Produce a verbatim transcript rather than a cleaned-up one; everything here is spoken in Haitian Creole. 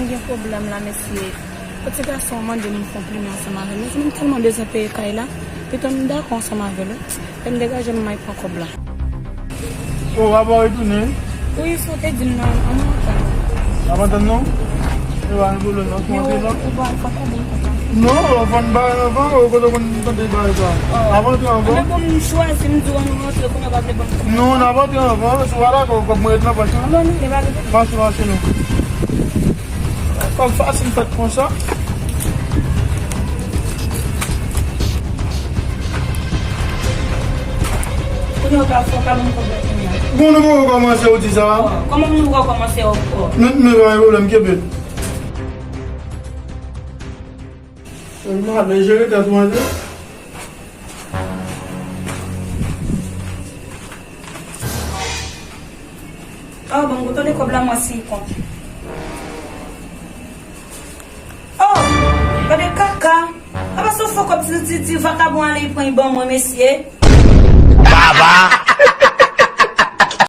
Gen pwoblèm la, mesye. Yon ti gason mande m konpliman ansanm avè l. Mezanmi, m tèlman bezwen peye kay la. Pito m dakò ansanm avè l, wi. Fè m degaje m, m al pran kòb la. O, papa retounen. Wi, sa w te di m nan, an mwen antann. Ap antann nou? E pa gen pwoblèm, non. Kòman te la? Ou ba, ou pa ka ban m kòb la. Non, ou konn ba anvan, ou kote konn tande ba sa. Ap antre anvan. Anben, bon, m chwazi, m di w an nou rantre, kounye a w pa vle ban m kòb la. Non, n ap antre anvan, si w pa dakò, kòb mwen ret nan pòch la. Non, non, e pa gen pwoblèm. Mache, mache, non. Kòb fasil fèt konsa. Kounye a w ka fè, w ka ban m kòb la kounye a. Bon, nou poko kòmanse, ou di sa? Kòman nou poko kòmanse ankò? Men, men, pa gen pwoblèm, kenbe. Mwen ap jere tèt mwen, wi. Oh, bon, kote de kòb la, mwen si kont. Oh, gade kaka. Apa se fo kòb ti, ti, ti vakabon ale, li pran, li ban mwen, mesye. Baba!